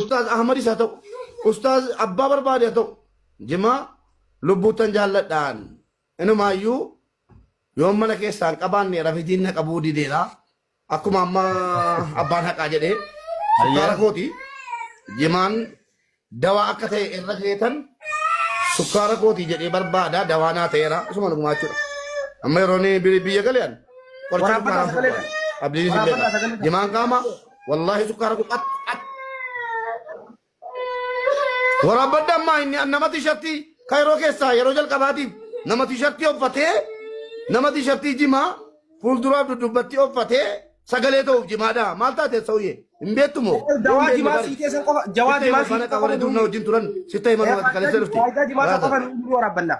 Ustaaz Ahmadis haa ta'u, Ustaaz abbaa barbaade haa ta'u, jimaa lubbuuttan jaalladhaan. Inumaayyuu yoon mana keessaa hin qabaanne rafitiin na qabuu dideera. Akkuma amma abbaan haqaa jedhee sukkaara kooti jimaan dawaa akka ta'e irra keetan sukkaara kooti jedhee barbaada dawaa naa ta'eera isuma dhugumaa jechuudha. Amma yeroo inni biyya gale an qoricha Waraabbataa sukkaaraan sagalee fuudhan. kana. Abdiin isin beeka. Waraabbataa sagalee kana. Jimaan qaama wallaahi sukkaara koo qat qat. Waraabbadda ammaa inni nama tishartii kayroo keessaa yeroo jalqabaatiif nama tishartii uffatee nama tishartii jimaa fuulduraaf duddubbatti uffatee sagalee ta'uuf jimaadha. Maal taate sauye hin beektu moo? Dawaa jimaa sii teessan qofa jawaa Sitta jimaa hima sii faana qofa qabaree dur na wajjin turan sitta hima nama kaleessa dhufte. Faayidaa jimaa san qofa nu waraabbanna.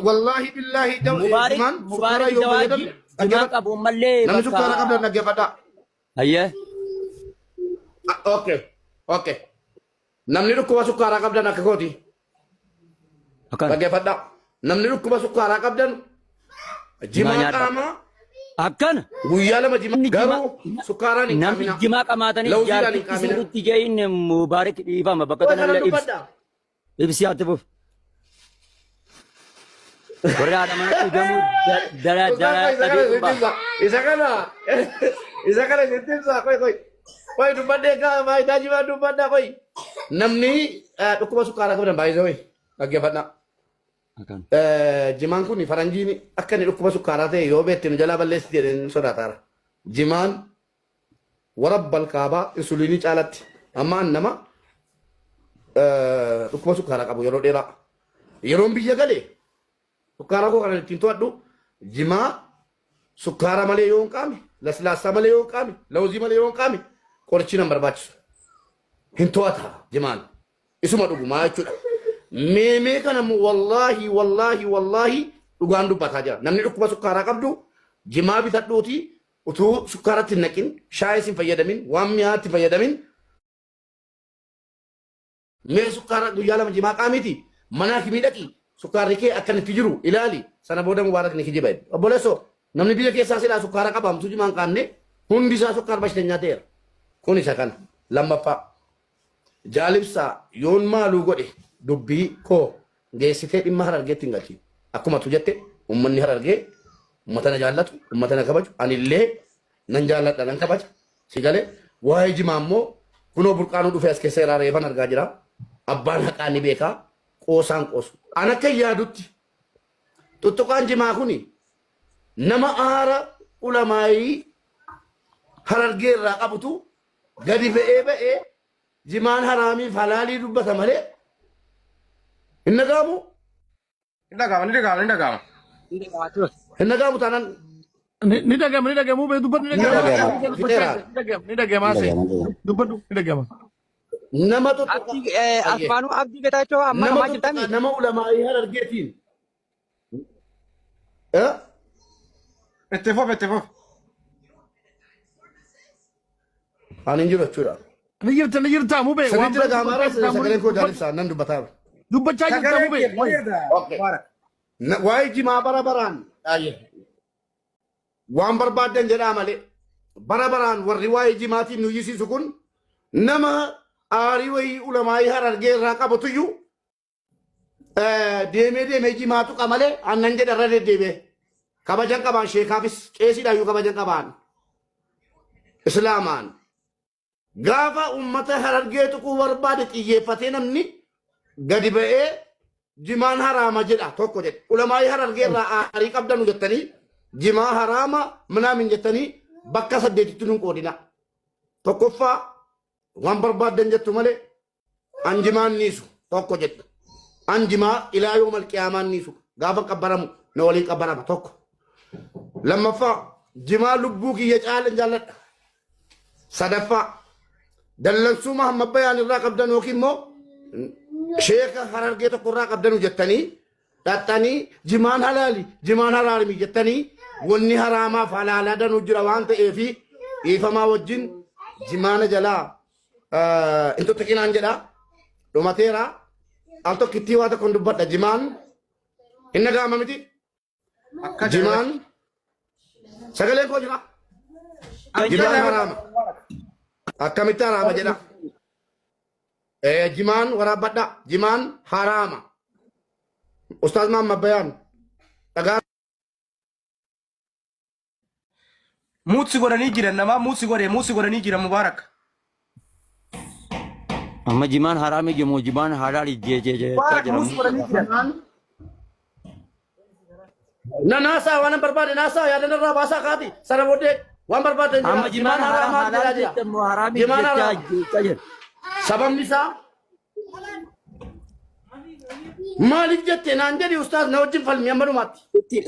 Wallaahi billaahi Mubaarik jimaan sukkaara Mubaarik yoo dawaa fayyadamne jimaa dhaggeeffadha. qabu mallee Namni sukkaara bakka qabdan dhaggeeffadha. Hayyee. Okay. Okay. Namni dhukkuba sukkaaraa qabdan akka kooti. Akkana. Dhaggeeffadhaa. Namni dhukkuba sukkaaraa qabdan Jimaa jimaa nyaadhaa. qaamaa Akkana. guyyaa lama jimaa Namni jimaa garuu sukkaaraan hin namni qaamina. jimaa qamaatanii Lawuziidhaan hin jaartitti qaamina. sirriitti jeeyin Mubaarik dhiifama bakka Qoy kanan tanallee ibsi. dubbadha. Ibsi ati fuuf. Warri haadha mana dhugamuu dara Ustaz dara qoy isa kana dhabee sitti dhumbaa. ibsa. Isa kana isa kana sitti ibsa qoy qoy. Qoy dubbadhee kaa faayidaa jimaa dubbadhaa qoy. Namni dhukkuba sukkaaraa qabdan baay'isee qoy dhaggeeffadhaa. Akkana. Jimaan kun faranjiin akka inni dhukkuba sukkaaraa ta'e yoo beekte nu jalaa balleessiti jedheen sodaataara. Jimaan warabbal kaabaa insuliinii caalatti ammaan nama dhukkuba sukkaaraa qabu yeroo dheeraa. Yeroon biyya gale sukkaara koo kanan ittiin to'adhu jimaa sukkaara malee yoo hin qaame laslaassaa malee yoo hin qaame lawuzii malee yoo hin qaame qorichi nan barbaachisu. Hin to'ata jimaan. Isuma dhugumaa jechuudha. Meemee kana immoo wallaahi wallaahi wallaahi dhugaan dubbataa jira. Namni dhukkuba sukkaaraa qabdu jimaa bitadhuutii utuu sukkaaratti hin naqin, shaayis hin fayyadamin, waan mi'aatti hin fayyadamin mee sukkaara guyyaa 2 jimaa qaamiiti mana hakimii dhaqi sukkaarri kee akkan itti jiru ilaali sana booda mubaarak ni kijiba jedhe. Obboleessoo namni biyya keessaa silaa sukkaara qaba hamtuu jimaa hin qaamne hundi isaa sukkaar bashtenyaa ta'eera. Kun isa kana lammaffaa. Jaal Ibsaa yoon maaluu godhe dubbii koo geessitee dhimma Harargeetti hin galchiin. Akkuma atu jette ummanni Harargee ummata na jaallatu, ummata na kabaju, anillee nan jaalladha nan kabaja. Si galee waa'ee jimaa immoo kunoo burqaanuu dhufee as keessa jiraa reefan argaa jira. Abbaan haqaa ni beekaa qoosaan qoosu. An akka yaadutti tuttuqaan jimaa kuni nama aara ulamaayii Harargee irraa qabutu gadi fe'ee ba'ee jimaan haraamiif halaalii dubbata malee hin dhaga'amu. Ni dhaga'ama, ni dhaga'ama, ni dhaga'ama. Hin dhaga'amu taanaan Ni dhagama, ni dhagama, mubee dubbadhu, ni nama dhagama. fixeera. Ni dhagama, ni dhagama, haasa'e. Dubbadhu, ni dhagama. Nama tuttuqa. Abdii Ayyee. Asmaanuu Abdii Getaachoo amma Nama namaa tuttuqa jirtami. nama ulamaa'ii harargeetiin. Eh? Itti fufi, itti fufi. Ani hin jiru jechuudha. Ni jirta, ni jirta, mubee. Waan Sirriitti baay'ee dhaga'amaa dubbachaa jirta, sagaleen koo dubbadhu. jaalibsaa nan dubbataa. Dubbachaa jirta, Sagalee mubee. kee bareeda. Okay. Mubaarak. Waa'ee jimaa bara baraan ayyee. waan barbaaddan jedhaa malee bara baraan warri waa'ee jimaatiin nu iyyisiisu kun nama aarii wayii ulamaayii harargee irraa qabatuyyuu Deemee deemee jimaa tuqa malee aannan jedha irra deddeebi'ee. Kabajan qabaan sheekaafis qeesiidhaayyuu kabajan qabaan. Islaamaan. Gaafa uummata harargee tuquu barbaade xiyyeeffatee namni gadi ba'ee jimaan haraama jedha tokko jedhe. Ulamaayii harargee irraa aarii qabdanu jettanii jimaa haraama minaamin jettanii bakka saddeetitti nun qoodina. Tokkoffaa waan barbaaddan jettu malee An jimaan niisu tokko jedhe. An jimaa ilaa yoo malqiyaamaan niisu gaafa qabbaramu na waliin qabbarama tokko. Lammaffaa jimaa lubbuu kiyya caalan jaalladha. Sadaffaa dallansuu Mahammad Bayaan irraa qabdan yookiin immoo sheeka harargee tokko irraa qabdanu jettanii dhaxxanii jimaan halaali jimaan haraarmi jettanii wanni haraamaaf halaalaa danuu jira waan ta'eefi dhiifamaa wajjin jimaana jalaa hin tuttuqinaan jedha dhumateera al tokkittii waa tokkon dubbadha jimaan hin dhaga'ama miti Akka jimaan sagaleen koo jira jimaan haraama. Akkamitti haraama jedha? Jimaan waraabbadha. Jimaan haraama. Ustaaz Mahammad Bayaan dhagaa. Mute si godhanii jiran namaa mute si godhe mute si godhanii jiran Mubaarak. Amma jimaan haraami jimu jimaan halaali jee jee jee Mubaarak mute si godhanii jiran. Na naasaa waan barbaade naasaa yaadan irraa baasaa kaati sana booddee waan barbaade hin Amma jedha. jimaan Jimaan haraamaa jedhaa halaali jira. jette immoo haraami Jimaan jechaa haraama. jechaa jira. Sababni isaa maaliif jette naan jedhi ustaaz na wajjin falmi amma dhumaatti.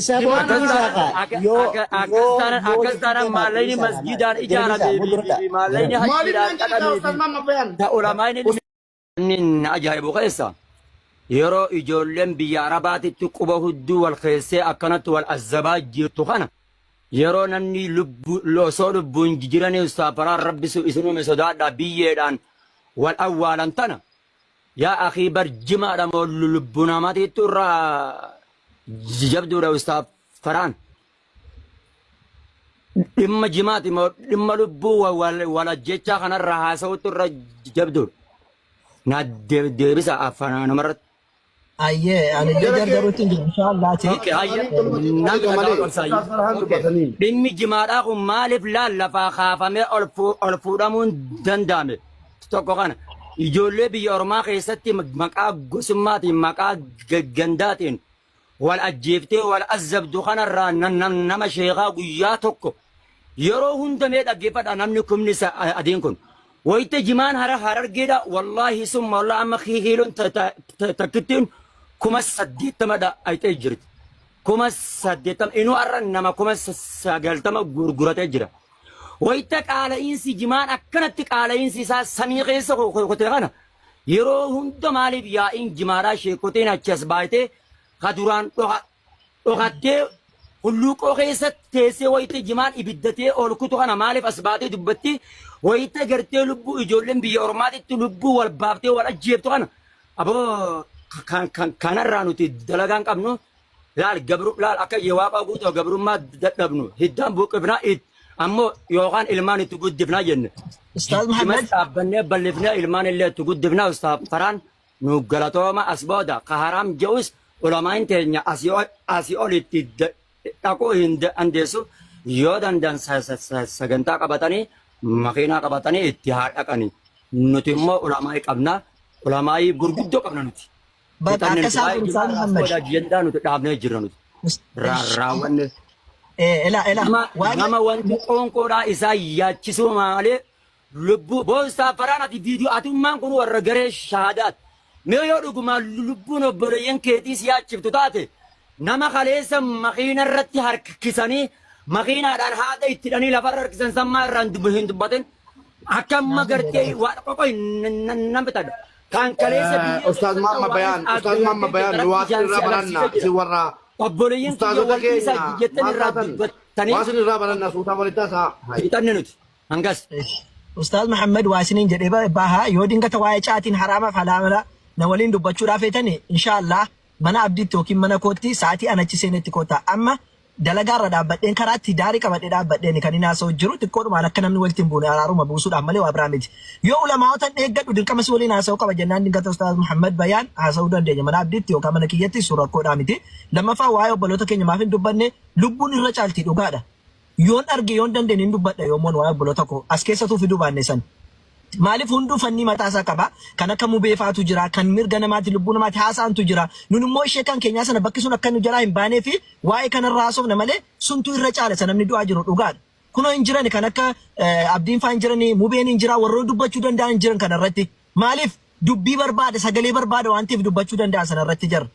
Sababni Akkas isaa taanaan kaa yoo akkas yoo taanaan yoo akkas taanaan maallaqni masgiidaan ijaaramee fi maallaqni Maaliif hajjiidhaan naan jedhi kaa dhaqamee ustaaz fi Mahammad Bayaan? ta ulamaan inni na ajaa'ibu keessa yeroo ijoolleen biyya Arabaatitti quba hudduu wal keessee akkanatti wal azzabaa jirtu kana yeroo namni lubbu osoo lubbuun jiranii ustaafaraan rabbi isin uume sodaadhaa biyyeedhaan wal awwaalan tana yaa akii bar jimaadha moo lubbuu namaatiitu irraa jabduudha ustaafaraan dhimma jimaati moo dhimma lubbuu wal ajjechaa kanarraa haasa'utu irra jabduudha. Na deebisa afaan namarratti. Ayyee ani illee Jara kee gargaaruutti hin jiru inshaallaati. Okay, hayya. Afaaniin Nan tolma dhagaa malee ol ustaaz Farhaan dubbatanii. Dhimmi jimaadhaa kun maaliif laal lafaa kaafamee ol fuudhamuun danda'ame? Tokko kana. Ijoollee biyya Oromaa keessatti maqaa gosummaatiin maqaa gandaatiin wal ajjeeftee wal azzabdu kanarraa nama sheekaa guyyaa tokko yeroo hunda mee dhaggeeffadha namni kumni isa adiin kun. Wayita jimaan hara harargeedha wallaahi summa wallaahi amma kiiloon takkittiin 80,000dha ayxee jirti. 80,000 inuu har'a nama 90,000 gurguratee jira. Wayita qaala'iinsi jimaan akkanatti qaala'iinsi isaa samii keessa kutee kana yeroo hunda maaliif yaa'iin jimaadhaa sheekoteen achi as baay'atee ka duraan dhokattee hulluuqoo keessa teessee wayita jimaan ibiddatee ol kutu kana maaliif as baatee dubbatti wayita gartee lubbuu ijoolleen biyya ormaatitti lubbuu wal baaftee wal ajjeeftu kana aboo kanarraa nuti dalagaan qabnu laal gabru laal akka waaqa guutuu gabrummaa dadhabnu hiddaan buqqifnaa ammoo yookaan ilmaan itti guddifnaa jenne. Ustaaz Jimas Muhammad dhaabbannee bal'ifnee ilmaan illee itti guddifnaa ustaaz Faraan nu galatooma as booda ka haraam je'us ulamaan teenya asii olitti dhaquu hin dandeessu yoo danda'an sagantaa qabatanii makiinaa qabatanii itti haa dhaqani. Nuti immoo ulamaa'ii qabna. Ulamaa'ii gurguddoo qabna nuti. Bakka Fixanne akka nuti isaa waa'ee Ustaaz jimaadhaa as Muhammad. booda ajandaa nuti dhaabnee jirra nuti. Raawwanne. Ela ela Nama waan nama wanti qoonqoodhaa isaa yaachisuu malee lubbuu boonsaa faraan ati viidiyoo atummaan kun warra garee shahaadaati. Mee yoo dhugumaan lubbuun obboleeyyan keetii si yaachiftu taate nama kaleessa makiina irratti harkisanii makiinaadhaan haada itti hidhanii lafarra harkisan sammaa irraa hin dubbatin. Akka amma gartee waa qoqoy nan bitadha. Kan kaleessa biyya Ustaaz keessatti Mahammad waan Bayaan, Ustaaz Mahammad Bayaan, nu waa isin irraa baranna, isin warra Obboleeyyan kiyya ustaazota wal dhiisaa keenya jettan maal irraa taatan dubbattanii waa isin irraa baranna suutaa walitti haasaa. fixanne nuti hangas. Ustaaz Muhammad waa isiniin jedhee bahaa yoo dingata waa'ee caatiin haraamaaf halaala na waliin dubbachuudhaaf feetani inshaallah mana abdiitti yookiin mana kootti sa'aatii an achi seenetti koota amma dalagaarra dhaabbadheen karaatti daarii qabadhee dhaabbadheen kan inni haasa'u jiru xiqqoodhumaan akka namni walitti hin buune araaruma buusuudhaaf malee waa biraa miti. Yoo ulamaa'otan eeggadhu dirqama si waliin haasa'uu qaba jennaan dingata Ustaaz Muhammad Bayaan haasa'uu dandeenya mana abdiitti yookaan mana kiyyatti sun rakkoodhaa miti. Lammaffaa waa'ee obboloota keenya maaf hin dubbanne lubbuun irra caalti dhugaadha. Yoon arge yoon dandeenye hin dubbadha yoommoon waa'ee obboloota koo as keessatuu fiduu baanne san. Maaliif hunduu fannii mataa isaa qaba. Kan akka mubeefaatu jira, kan mirga namaati, lubbuu namaati haasa'antu jira. Nun immoo ishee kan keenyaa sana bakki sun akka nu jalaa hin baanee fi waa'ee kanarraa haasofna malee suntu irra caala isa namni du'aa jiru dhugaadha. Kunoo hin jiran kan akka abdiin faa hin jirani, mubeen hin jira, warroonni dubbachuu danda'an hin jiran kanarratti. Maaliif dubbii barbaada, sagalee barbaada waan ta'eef dubbachuu danda'a sanarratti jira.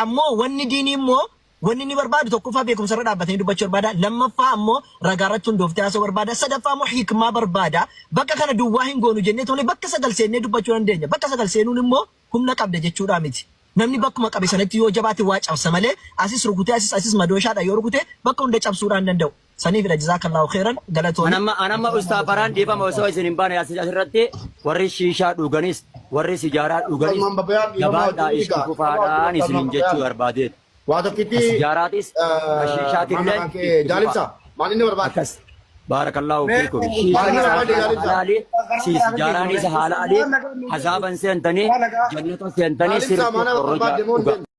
Ammoo wanni diinii immoo wanni inni barbaadu tokkoffaa beekumsa irra dhaabbatanii dubbachuu barbaada. Lammaffaa ammoo ragaa irratti hundooftee haasa'uu barbaada. Sadaffaa immoo hikmaa barbaada. Bakka kana duwwaa hin goonu jennee tole bakka sagal seennee dubbachuu dandeenya. Bakka sagal seenuun immoo humna qabda jechuudha miti. Namni bakkuma qabe sanatti yoo jabaate waa cabsa malee asis rukutee asis asis madooshaadha yoo rukute bakka hunda cabsuudhaan danda'u. Saniifidha jazaakallahu khairan galatooni. Anamma Ustaaz Farhaan dhiifama osoo isin hin baane asirratti warri shiishaa dhuganis warri sijaaraa dhuganis Mahammad Bayaan dhiifama gabaadhaa wajjin itti egaa. fufaadhaan isinin jechuu barbaadeet. Waa tokkitti Sijaaraatis shiishaatillee maal maqaan kee itti jaalibsa fufaa. maal inni barbaade? Akkas. Baarakallaahu Mee fiikum. Maal Shiishaan barbaadde gaarii halaali, sijaaraanis halaali, hazaaban seentanii, jannata seentanii Maal ibsaa sirriitti mana horrojaa barbaadde moo hin dhugaa. deemne?